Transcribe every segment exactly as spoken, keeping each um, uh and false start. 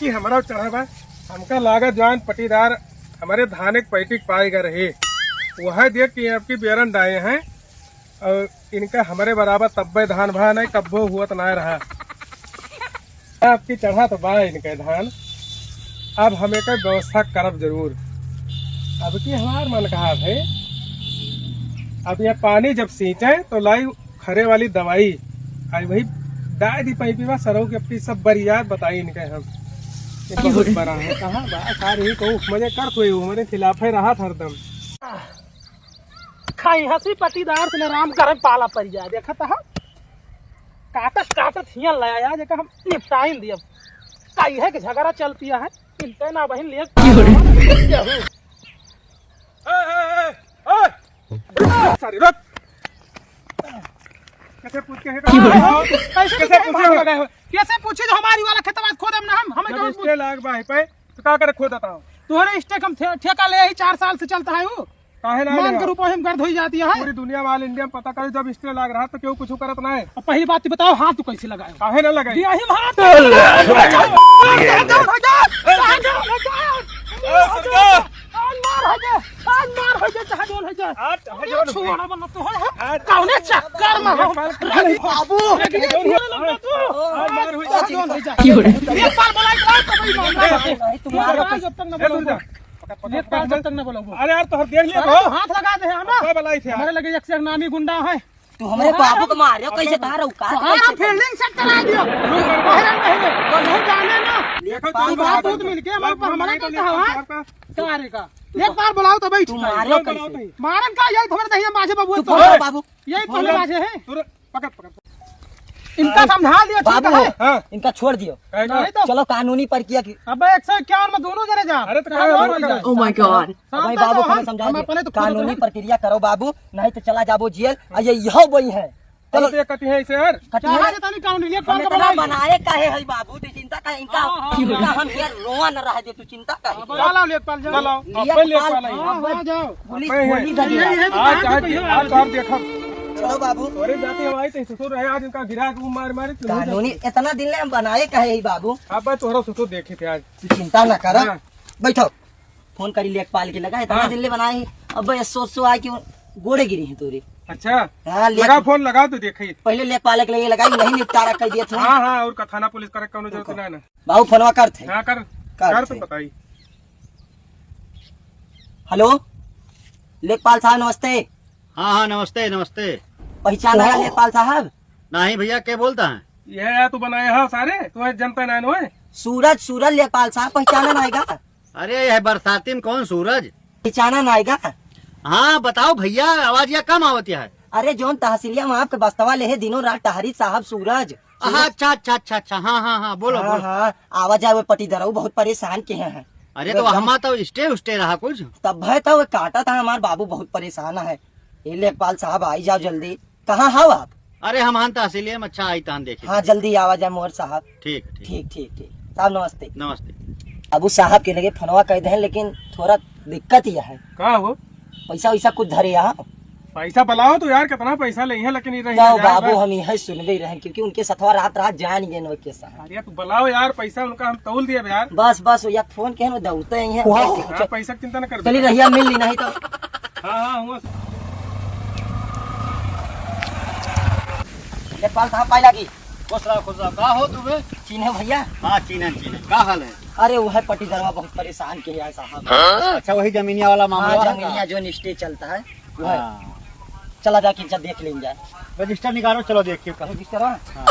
कि हमरा चढ़ा बा, हमका लागत जौन पटीदार हमरे धाने के पैटी के पाई गा रहे, वह देख के आपकी बेरन डाए हैं। और इनका हमरे बराबर तब्बे धान भा नहीं, कब्बो हुआ तो ना रहा। आपकी चढ़ा तो बा इनके धान, अब हम एकर व्यवस्था करब जरूर। अब की हमार मन कहा है, अब यह पानी जब सींचे तो लाई खरे वाली दवाई, आई वही डाय दी पाइपी बा सरऊ के अपनी सब बरियार बताई इनके हम। ये बहुत बड़ा है, कहाँ बा सारे ही कहू मजे करत हुए, हमारे खिलाफ है रहा हरदम। खाई हंसी पटीदार से राम करे पाला पड़ जाए, देखत है। काटत काटत हियां ले आया, जेका हम निपटाइन दियब। काहे के झगड़ा चलती है, इनके ना बहिन लिए। ए, ए, ए, ए, सारी रुक। कैसे पूछ के है? कैसे कैसे पूछ पूछे हो? लगाए हो? कैसे पूछे जो हमारी वाला खेतवा खोदम ना हम, हमें जब तो इसके लाग बाही पे तो का करे खोदता हो? तोहरे स्टेक हम ठे-, ठेका ले ही चार साल से चलता है वो। काहे ना मान लेगा? के रुपये हम गर्द होई जाती है। पूरी दुनिया में, all India में पता करे, जब stay लाग रहा तो क्यों कुछ करत ना है? अब पहली बात तो बताओ, हाथ तो कैसे लगाए? काहे ना लगाए? दिया ही हाथ। ए, सरकार। आज मार हो जाए, आज मार हो जाए, चाहे जोन हो जाए। आज चाहे जोन हो जाए। छोड़ा बना तो है, है? आज कौने चक्कर में हो? बाबू। आज मार हो जाए। चाहे जोन हो जाए। एक बार बोला, एक बार तो भाई मार रहा है। तुम्हारा जब तक ना ए, बोलो। सुन जा। लेखपाल जब तक ना बोलो वो। अरे यार, तोहर देख लिया अरे, तो। हाथ लगा दे, है ना? कोई बलाई थे यार। हमारे लगे एक से एक नामी गुंडा है। तू हमरे बाबू को मारे, कैसे तार औकात हाँ, कैसे? फील्डिंग सेट करा दियो। बहरंग नहीं है। वो नहीं जाने ना। देखो, बाबू चल बात बात दूध मिल के हमारे ऊपर हमला करता है, हाँ? सारे का। लेखपाल बुलाओ तो बैठ। तू मारो कैसे? मारन का, यही खबर नहीं है, माझे बाबू तू तो। फोन कर बाबू। यही पहले माझे है। तू रे, पकड़, पकड़। इनका समझा दियो, ठीक बाबू, है? हाँ। इनका छोड़ दियो। काहे का? नहीं तो। चलो कानूनी प्रक्रिया की। अबे एक सौ इक्यावन में दोनों जने जा। अरे तो काहे दोनों जने? Oh my God। शांत भाई बाबू, हो, पहले हम, समझा हम दियो। अपने तो खुद कानूनी हैं। प्रक्रिया करो बाबू, नहीं तो चला जाबो जेल। आ ये यहो वही है। चलो। अरे तो ये कटी है इसे यार। कटी है। चाहे तो नहीं कानूनी, ये कौन हम का इतना बनाई? बनाए काहे है बाबू? तू चिंता का इनका, हाँ, हाँ, इनका हाँ। हम यार रोआ न रह दे, तू चिंता का है? अब चला लेखपाल, जाओ। चलो, लेखपाल अपन लेखपाल है। हाँ, हाँ, जाओ। पुलिस अपन है। गोली दे दिया। यही है तो आज, कहाँ आज, से आज तो आप देखो। चलो बाबू। तोरे जाते हम आई तो ससुर रहे, आज इनका गिरा के मार मारे, तू कानूनी इतना दिन ले हम बनाए काहे ही बाबू? अब तोहरा ससुर देखे थे आज। तू चिंता ना कर। हाँ। बैठो। फोन करी लेखपाल के लगा, इतना हाँ। दिन ले बनाए ही। अब बस सोच सो आए कि गोड़े गिरी हैं तोरे। अच्छा। हाँ, लेख लगा फोन, लगा तो देखी। पहले लेखपाल के लगे लगाई, नहीं निपटारा कर दिया था। हाँ, हाँ, और का थाना पुलिस करे कौनो जरूरत रुको। ना है ना। बाबू, फोनवा करत है। हाँ, कर, करत कर है। तो बताई। हेलो, लेखपाल साहब, नमस्ते। हाँ, हाँ, नमस्ते, नमस्ते। पहचाना है लेखपाल साहब? नहीं भैया, के बोलता है? ये है, तू बनाए हो सारे, तू है जनता नाइन होए। सूरज, सूरज लेखपाल साहब, पहचाना ना आएगा? अरे, यह बरसाती में कौन सूरज? पहचाना ना आएगा? हाँ, बताओ भैया, आवाज या कम आवत है। अरे, जोन तहसीलिया में आपके बस्तवा ले है, दिनों रात टहरी साहब सूरज। हाँ, अच्छा, अच्छा, अच्छा, अच्छा, हाँ, हाँ, हाँ, बोलो, हाँ, बोलो। हाँ, आवा जाए वो पटीदरऊ बहुत परेशान के हैं। अरे, तो एकदम। हमा तो स्टे उस्टे रहा कुछ। तब है तो वो काटा था, हमार बाबू बहुत परेशान है। ये लेखपाल साहब, आई जाओ जल्दी। कहाँ हो आप? अरे, हम हन तहसीलिया में, अच्छा, आई तहन देखी। हाँ, जल्दी आवा जाए मोर साहब। ठीक, ठीक। ठीक, ठीक, ठीक। साहब, नमस्ते। नमस्ते। बाबू साहब के लगे फोनवा कर दे, लेकिन थोड़ा दिक्कत यह है। का हो? पैसा वैसा कुछ धरे यहाँ? पैसा बुलाओ तो यार, कितना पैसा ले हैं, लेकिन ये रही जाओ ना जाए बाबू, बस। हम यही सुनबे रहे, क्योंकि उनके सथवा रात रात जान गए न के साथ। अरे, तू बुलाओ यार, पैसा उनका हम तौल दिए यार। बस, बस, या फोन के न दौड़ते ही हैं। हाँ, पैसा की चिंता न कर। चली रहिया, मिल ली नहीं तो। हाँ, हाँ, हुआ। लेखपाल साहब, पाई लागी। खुश रहो, खुश रहो। का हो तुम्हें? चीन्हे भैया। हाँ, चीन्हे, चीन्हे। का हाल है? अरे, वो है पटीदरवा, बहुत परेशान के है साहब। हाँ? अच्छा, वही जमीनिया वाला मामला हाँ, है का? जमीनिया जो निष्ठे चलता है, वो है। हाँ। चला जाके जब देख लेंगे। रजिस्टर निकालो, चलो देखिए का। रजिस्टर है? हाँ।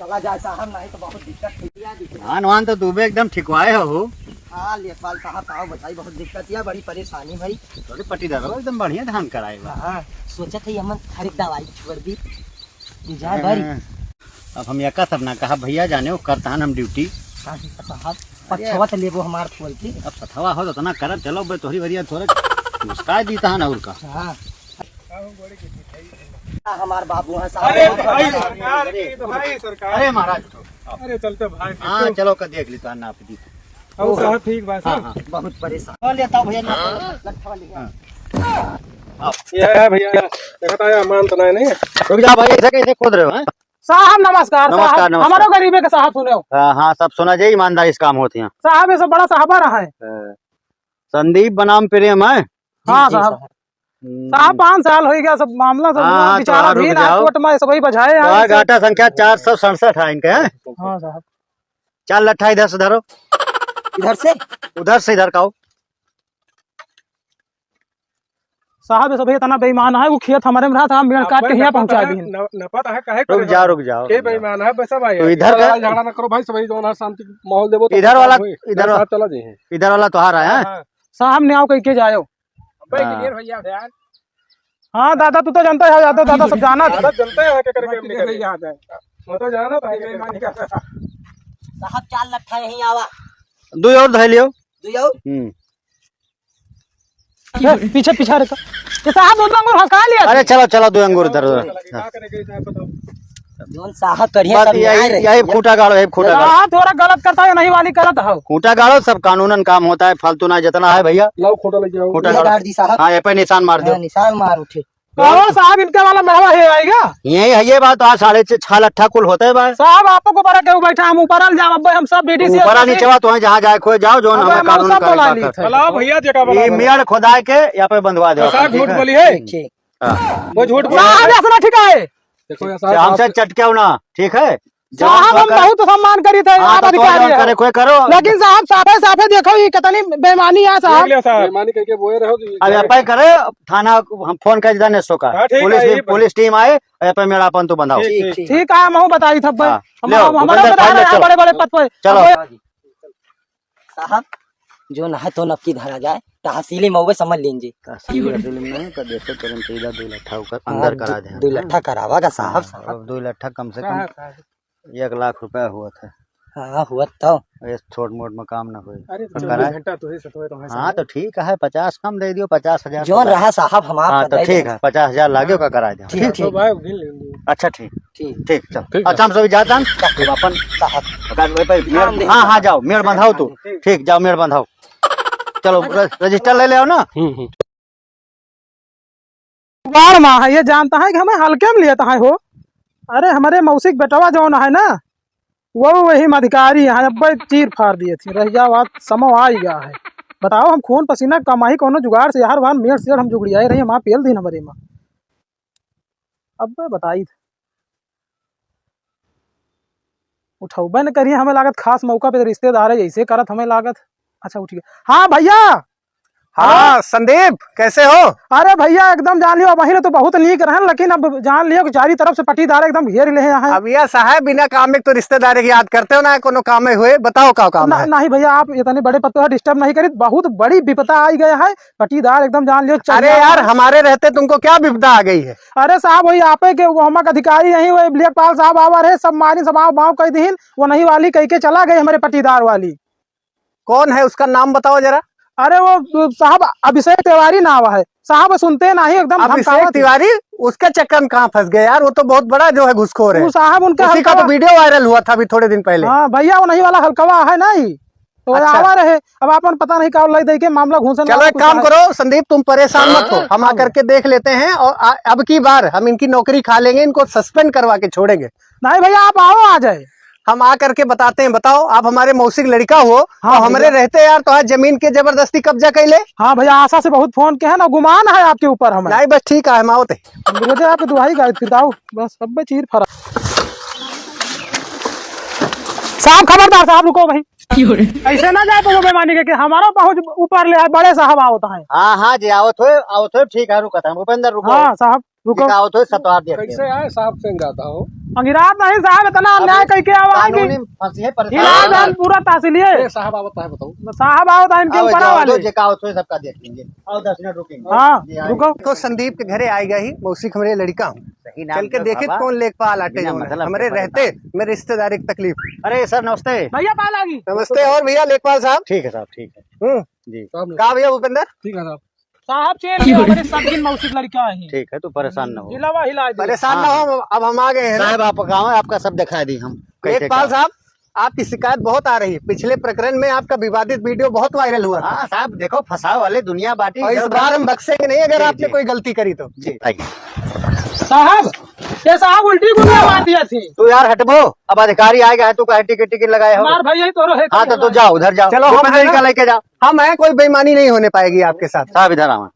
चला जाए साहब, नहीं तो बहुत दिक्कत है। धान वान तो दुबे एकदम ठिकवाए हो। हाँ, लेखपाल साहब, का बताई, बहुत दिक्कत या बड़ी परेशानी भाई। थोड़े पटीदार हो, एकदम बढ़िया धान कराए बा। हाँ, सोचत है हमन हर एक दवाई छोड़ दी। जा भाई। हाँ, अब हम एका सब ना कहा भैया, जाने वो करता हन हम ड्यूटी। साहब, अरे। पछवा तो लेबो हमार खोल के। अब सथवा हो तो ना करब, चलो बे तोहरी भरिया थोड़े मुस्काए दी तहन और का। हाँ। हमार बाबू हैं साहब। अरे भाई सरकार, अरे भाई सरकार। अरे महाराज। अरे चलते भाई। हाँ, चलो का देख ली तो नाप दी। और ओहो। साहब ठीक बा, हाँ, साहब? हाँ। बहुत परेशान। और लेता हूँ भैया, ना लट्ठा वाली। हाँ। ये है भैया, देखा था यार, मान तो नहीं, नहीं। रुक जा भाई, ऐसे कैसे खोद रहे हो, हैं? साहब नमस्कार, नमस्कार, साहब, नमस्कार। हमरो गरीबे के साहब सुनेउ। हाँ, हाँ, सब सुना जाए, ईमानदारी से काम होत है। साहब, ये सब बड़ा साहबा रहा है। हाँ। संदीप बनाम प्रेम है। हाँ, जी, जी, साहब। साहब। हम्म। साहब, पाँच साल होइ गया, सब मामला सब हाँ, हुआ, हाँ, बेचारा थोड़ा रुक भी जाओ। राजकोट में सब ही बझाए हैं, तो इनसे गाटा संख्या चार सौ सड़सठ है इनके, हैं? हाँ, साहब। चार लट्ठा इधर से धरो। इधर से? उधर से इधर का हो। साहब, ये सब इतना बेईमान है, वो खेत हमारे में रहा था, मेड़ काट के यहाँ पहुँचा दिए। न-, नपत है, काहे रुक जाओ, रुक जाओ। के बेईमान है, बस भाई। तो इधर का झगड़ा ना करो भाई, सब जौन है, शांति माहौल देबो तो इधर वाला, होए। इधर साहब वाला, चला जाइए। इधर वाला तोहार है, हैं? हाँ, हाँ। साहब, न्याव कह के जाओ। भाई, हाँ। क्लियर भैया, यार। हाँ, दादा, तू तो जानता है, यादव दादा सब जानत है। दादा जानता है, क्या करके हमने करे। भैया आ जाए। वो तो जाना था, ये बेईमानी का। साहब, चार लट्ठा यहीं आवा। दो और धै लियो। दो और? हम्म। ए, पीछे, पीछे रे। ये साहब, दो अंगूर हल्का लिया। अरे, चलो, चलो, दो अंगूर इधर, उधर। हाँ। जौन साहब करिए, बस सब यही, न्याय रही। यही खूंटा गाड़ो, यही खूंटा गाड़ो। हाँ, थोड़ा गलत करता है, नहीं वाली गलत है। खूंटा गाड़ो, सब कानूनन काम होता है, फालतू ना जितना है भैया। लाओ, खूंटा लेके आओ। खूंटा ये गाड़ो। गाड़ दी साहब। हाँ, ये पे निशान मार दो। हाँ, निशान मार उठे। कहो साहब, इनके वाला मेड़वा है आएगा? यही है, ये बात तो आज साढ़े छह, छह लट्ठा कुल होते हैं भाई। साहब, आपको ऊपर के बैठा, हम ऊपर आ जाओ, अब हम सब बीडीसी ऊपर आ नीचे तो है, जहाँ जाए खोए जाओ, जो अब हमें हम कानून सब करे बोला का नहीं कर। था। चलाओ भैया, जेका ये बोला। मेड़ खोदाए के यहाँ पे बंधवा दो, साहब, ठीक झूठ है? बोली है। ठीक, ठीक। हाँ। वो झूठ बोला साहब, है। ऐसा ना ठीक है। देखो यार, साहब, हमसे आप चटके ना, ठीक है? जवाब साहब, हम कर। बहुत सम्मान करी थे, हाँ, आप तो अधिकारी जवाब है। करे, कोई करो। लेकिन साहब, साफे, साफे देखो, ये कितनी बेईमानी है साहब। देख लिया साहब। बेईमानी करके बोए रहो कि अब यहाँ पे करे, थाना हम फोन कर देता नेसो का। हाँ, ठीक पुलिस है, भी, ये पुलिस टीम आए, यहाँ पे मेरा अपन तो बंधाओ। ठीक, ठीक। ठीक है, हम बताई था भाई। हाँ, हम, ले आओ, हम, हमारे भूपेंद्र बता भाई, रहे ले हैं चलो। बड़े-बड़े पद पे। चलो। अब साहब, जो ना है तो नक्की धरा जाए, तहसीली मउबे समझ लीजिए। तहसील वहसील में नहीं, तो देखो तुरंत सीधा दो लट्ठा ऊपर हाँ, अंदर करा दो, दे। दो लट्ठा करावा का साहब, हाँ, साहब। अब दो लट्ठा कम से कम हाँ, हाँ। एक लाख रुपया हुआ था। हाँ, हुआ तो। ये छोट मोट में काम ना होई। अरे, तो चौबीस घंटा तो है, सतवे तो है हाँ, साहब। तो ठीक है, पचास कम दे दियो, पचास हजार जौन तो रहा साहब, हम आप हाँ, तो बताई ठीक दें। है, पचास हजार लागे का करा दे। ठीक, ठीक, तो ठीक। भाई, गिन लेंगे। अच्छा, ठीक। ठीक। ठीक, चल। ठीक है। अच्छा, हम सभी जाता हम। तब अपन साहब। ओका, ओका, मेड़, हाँ, हाँ, जाओ, मेड़ बंधाओ तू। ठीक। ठीक, जाओ, मेड़ बंधाओ। चलो, र-, रजिस्टर ले ले आओ ना। हम्म, हम्म। बार माँ है, ये जानता है कि हमें हल्के में लेता है हो। अरे, हमारे मौसी के बेटवा जौन है ना, वो वही में अधिकारी है, अब चीर फाड़ दिए थे। रह गया बात, समो आ ही गया है। बताओ, हम खून पसीना कमाई, कोनो जुगाड़ से यार, वार मेड़ सेड़ हम जुगड़ियाए रही, माँ पेल दिन हमारे माँ। अब बताई थे। उठौबे न करिए, हमें लागत खास मौका पे रिश्तेदार है, ऐसे करत हमें लागत। अच्छा, उठ गया। हाँ भैया। हाँ, हेलो। संदीप, कैसे हो? अरे भैया, एकदम जान लियो, वही ने तो बहुत नीक रहन, लेकिन अब जान लियो कि चारी तरफ से पटीदार एकदम घेर ले हैं। अब यह साहब, बिना काम में तो रिश्तेदार की याद करते हो ना, कोनो काम में हुए, बताओ का काम ना, है? नहीं भैया, आप इतने बड़े पत्तो है, डिस्टर्ब नहीं करी, बहुत बड़ी विपदा आई गया है, पटीदार एकदम जान लियो, अरे चलिए यार, आप हमारे रहते तुमको क्या विपदा आ गई है? अरे साहब, वही आपे के वो हमक अधिकारी यहीं, वो लेखपाल साहब आवा रहे, सब मारी सब आव बाव कह दीन, वो नहीं वाली कह के चला गए हमारे पटीदार वाली। कौन है, उसका नाम बताओ जरा। अरे वो साहब अभिषेक तिवारी नाम है साहब, सुनते नहीं, एकदम अभिषेक धमकावत है। तिवारी, उसके चक्कर में कहाँ फंस गए यार, वो तो बहुत बड़ा जो है घुसखोर है। वो साहब उनका उसी का तो हल्का वीडियो वायरल हुआ था अभी थोड़े दिन पहले। हाँ भैया, वो नहीं वाला हल्कवा है नहीं। तो अच्छा। आवा रहे, अब आपन पता नहीं का लई दे के मामला घूसन चलो, वाला एक कुछ काम है। करो संदीप, तुम परेशान मत हो, हाँ। हम हाँ। आकर के देख लेते हैं और आ, अब की बार हम इनकी नौकरी खा लेंगे, इनको सस्पेंड करवा के छोड़ेंगे। नहीं भैया, आप आओ, आ जाए। हम आ करके बताते हैं। बताओ, आप हमारे मौसी के लड़का हो हाँ और हमरे भैया। रहते यार तो आज जमीन के जबरदस्ती कब्जा कैले। हाँ भैया, आशा से बहुत फोन के है ना, गुमान है आपके ऊपर हमें। नहीं, बस ठीक है, हम आओ ते। हम रोजे आप दुहाई गाय फिर आओ, बस सब चीर फरा। साहब खबरदार, साहब रुको भाई। क्यों रे? ऐसे ना जाए तो वो बेमानी के, कि हमारा बहुत ऊपर ले आए, बड़े साहब आवत हैं। हाँ, हाँ जी, आवत हो, आवत हो, ठीक है, रुकत है, भूपेंद्र रुको। हाँ साहब, रुको। ठीक है, आवत हो, सतवार दिया। कैसे आए साहब से अंगिरात हो? अंगिरात नहीं साहब, इतना अन्याय अब करके आवा है कि कानूनी फंसी है, परेशान हिला है। जान पूरा तहसीलिए। ए, साहब आवत है, बताओ। साहब आवत है, इनके आओ, ऊपर जाओ, वाले। जे का आवत हो, सबका देख लेंगे। आओ, दस मिनट रुकेंगे। हाँ, ये आए। रुको। तो संदीप के घरे आएगा ही, मौसी के हमरे लड़का हूँ। सही नाम चल के देखित कौन लेखपाल आटे जो है। हमरे रहते, मेरे रिश्तेदारी की तकलीफ। अरे सर, नमस्ते। भैया, पाल आ गई। नमस्ते। और भैया, लेखपाल साहब? ठीक है साहब, ठीक है। हम्म। जी। साहब, का भैया भूपेंद्र? ठीक है साहब। साहब, चल गया हमारे सब दिन मौसी के लड़का है। ठीक है, तू परेशान ना हो। दिलावा हिला दे। परेशान ना हो, हाँ। अब हम आ गए हैं ना। साहब, आप गाँव है, आपका सब दिखा दी हम। कैसे लेखपाल क्या? साहब, आपकी शिकायत बहुत आ रही है। पिछले प्रकरण में आपका विवादित वीडियो बहुत वायरल हुआ था। हाँ साहब, देखो, फंसाव वाले दुनिया बाटी और इस इधर उधर। बार हम बख्शेंगे नहीं अगर जी, आपने जी। कोई गलती करी तो। जी, आइए। साहब, ये साहब उल्टी गुंडा मार दिया थी। तू यार हटबो, अब अधिकारी आ गया है, तू काहे टिकट टिकट लगाए हो? हमार भाई यही तो रहे। हाँ, तो तू जाओ, उधर जाओ, चलो, हम भूपेंद्र जी का लेके जाओ। हम हैं, कोई बेईमानी नहीं होने पाएगी आपके साथ। साहब, इधर आओ।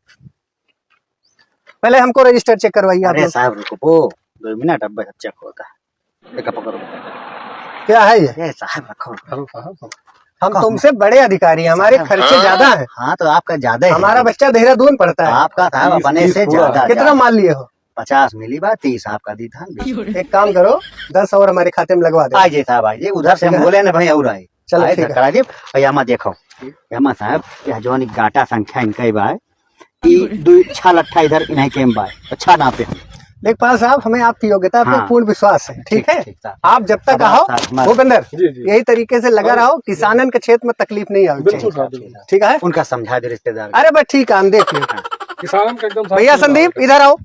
पहले हमको रजिस्टर चेक करवाइए आप अरे लोग। साहब, रुको, वो दो मिनट, अब चेक होता है। देखा, पकड़ो। क्या है ये? ये साहब, रखो, रखो। हम तुमसे बड़े अधिकारी हैं, हमारे खर्चे ज्यादा हैं। हाँ, तो आपका ज्यादा है। हमारा बच्चा देहरादून पढ़ता है। आपका साहब अपने से ज्यादा। कितना माल लिए हो? पचास मिली बा, तीस आपका दी धान, बीस। एक काम करो, दस और हमारे खाते में लगवा दो। आइए साहब, आइए, उधर से हम बोले ना भाई, और आए। चलो, आए ठीक है। धक्का दे, और यहाँ देखो, यहाँ साहब, यह जौन गाटा संख्या इनका ही बा, ई दुई छह लट्ठा इधर इन्हीं के में बा, अच्छा नापे। लेखपाल साहब, हमें आपकी योग्यता पे हाँ। पूर्ण विश्वास है, ठीक ठीक, है? ठीक साहब। आप जब तक अब आओ, आप साथ हमारे भूपेंद्र, जी, जी। यही तरीके से लगा रहो, किसानन के क्षेत्र में तकलीफ नहीं आवे बिल्कुल चाहिए। साहब, बिल्कुल। ठीक है? उनका समझा दे रिश्तेदार। अरे बस ठीक है, हम देख लेंगे। किसानन का एकदम साफ भैया सुथरा संदीप, है। इधर आओ।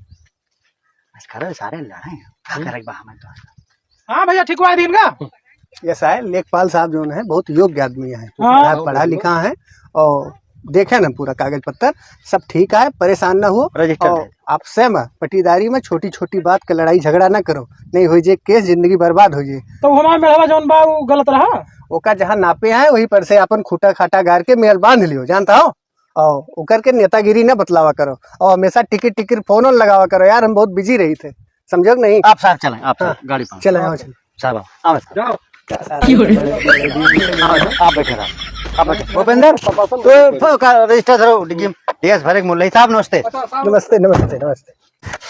बस करो, सारे लड़े हैं। का हम्म। करेक बा हमें तो। हाँ भैया, ठीक हुआ दिन का। ऐसा है, लेखपाल साहब जो है बहुत योग्य आदमी है, हाँ। पढ़ा लिखा है और देखे ना पूरा कागज पत्तर सब ठीक है, परेशान ना हो। रजिस्टर और है। आपसे में पटीदारी में छोटी छोटी बात के लड़ाई झगड़ा ना करो, नहीं हो जे केस, जिंदगी बर्बाद हो जे। तो हमारा मेहरवा जौन बा वो गलत रहा। ओका जहाँ नापे है वही पर से अपन खूटा खाटा गार के मेल बांध लियो, जानता हो। और ओकर के नेतागिरी ना बतलावा करो और हमेशा टिकट टिकट फोन ओन लगावा करो यार, हम बहुत बिजी रही थे, समझो कि नहीं? आप साहब चलें, आप साहब हाँ। गाड़ी पर चलें, आओ, चलें। साहब आओ, आओ साहब। जाओ। आओ, आप बैठे रहो, आप बैठे। भूपेंद्र, तो फो-, का रजिस्टर धरो, डिग्गी में। यस, भरे के मुल्ला साहब, नमस्ते। अच्छा, साहब। नमस्ते, नमस्ते, नमस्ते।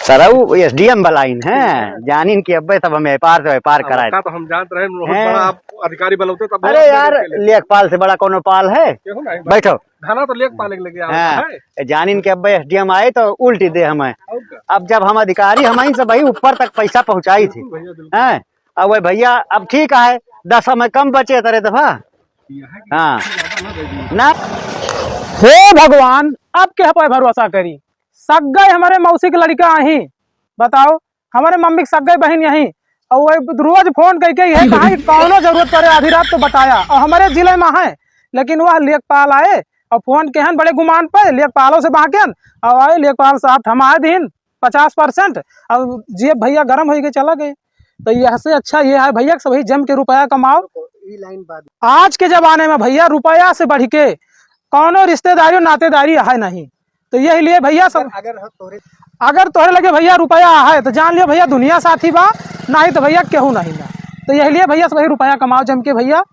सरऊ एसडीएम बलाइन है, जानिन कि अब्बे तब हम व्यापार से व्यापार अब कराए। का तो हम जानत रहे, बहुत हैं? बड़ा आप अधिकारी बनौते तब अरे बहुत यार, बड़े लेखपाल से बड़ा कोनो पाल है? केहू नहीं, बैठो। धाना तो लेखपाल के लगे आवत हाँ, है। जानिन के अब्बे एसडीएम आए तो उल्टी दे हमें। और का? अब जब हम अधिकारी हमाइन से भाई ऊपर तक पैसा पहुँचाई थी। बिल्कुल भैया, बिल्कुल। हैं? अब वही भैया, अब ठीक है, दस में कम बचे तरे दफा। यह है कि हाँ। ज्यादा ना दे दिए। ना। हे भगवान, अब केह पे भरोसा करी? सग्गई हमरे मौसी के लड़िका अहीं, बताओ, हमरे मम्मी के सग्गई बहिन यहीं, और वो रोज फोन कइके यही कहा कि कौनो जरूरत पड़े आधी रात तो बताया, और हमरे जिले में है, लेकिन वह लेखपाल आए और फोन केहन बड़े गुमान पे लेखपालों से बाकेन, और आए लेखपाल साहब थमाए दीन पचास परसेंट, और जे भैया गरम होइके चला गए। तो यह से अच्छा ये है भैया कि सभी जम के रुपया कमाओ। ई लाइन बात। आज के जमाने में भैया रुपया से बढ़ के कौनो रिश्तेदारी और नातेदारी है नहीं। तो यही लिए भैया सब अगर, अगर हम तोहरे अगर तोहरे लगे भैया रुपया है तो जान लियो भैया दुनिया साथी बा, नहीं तो भैया केहू नहीं बा। तो यही लिए भैया सब वही रुपया कमाओ जम के भैया,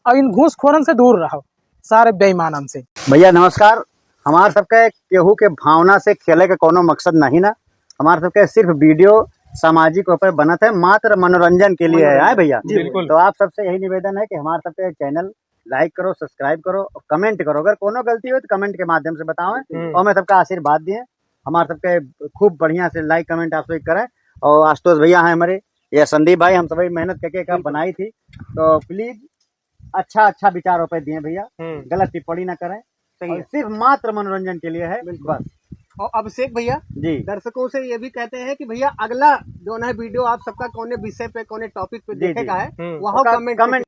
और इन घूसखोरन से दूर रहो, सारे बेईमानन से। भैया नमस्कार, हमार सबके केहू के भावना से खेले के कोनो मकसद नहीं ना, हमार सबके सिर्फ वीडियो सामाजिक ऊपर बनत है, मात्र मनोरंजन के लिए है, है भैया? बिल्कुल। तो आप सबसे यही निवेदन है कि हमार सबके चैनल लाइक करो, सब्सक्राइब करो और कमेंट करो। अगर कोनो गलती हो तो कमेंट के माध्यम से बताओ, हम्म। और हमें सबका आशीर्वाद दिए, हमार सबके खूब बढ़िया से लाइक कमेंट आप सब करें। और आशुतोष भैया हैं हमारे, या संदीप भाई, हम सभी मेहनत करके का बिल्कुल। बनाई थी, तो प्लीज अच्छा अच्छा विचारों पे दिए भैया, हम्म। गलत टिप्पणी ना करें। सही और है। सिर्फ मात्र मनोरंजन के लिए है, बिल्कुल। बस। और अभिषेक भैया जी। दर्शकों से ये भी कहते हैं कि भैया अगला जो है वीडियो आप सबका कौने विषय पे, कौने टॉपिक पे जी, देखे जी। का है, हम्म। वहाँ ओका कमेंट कमेंट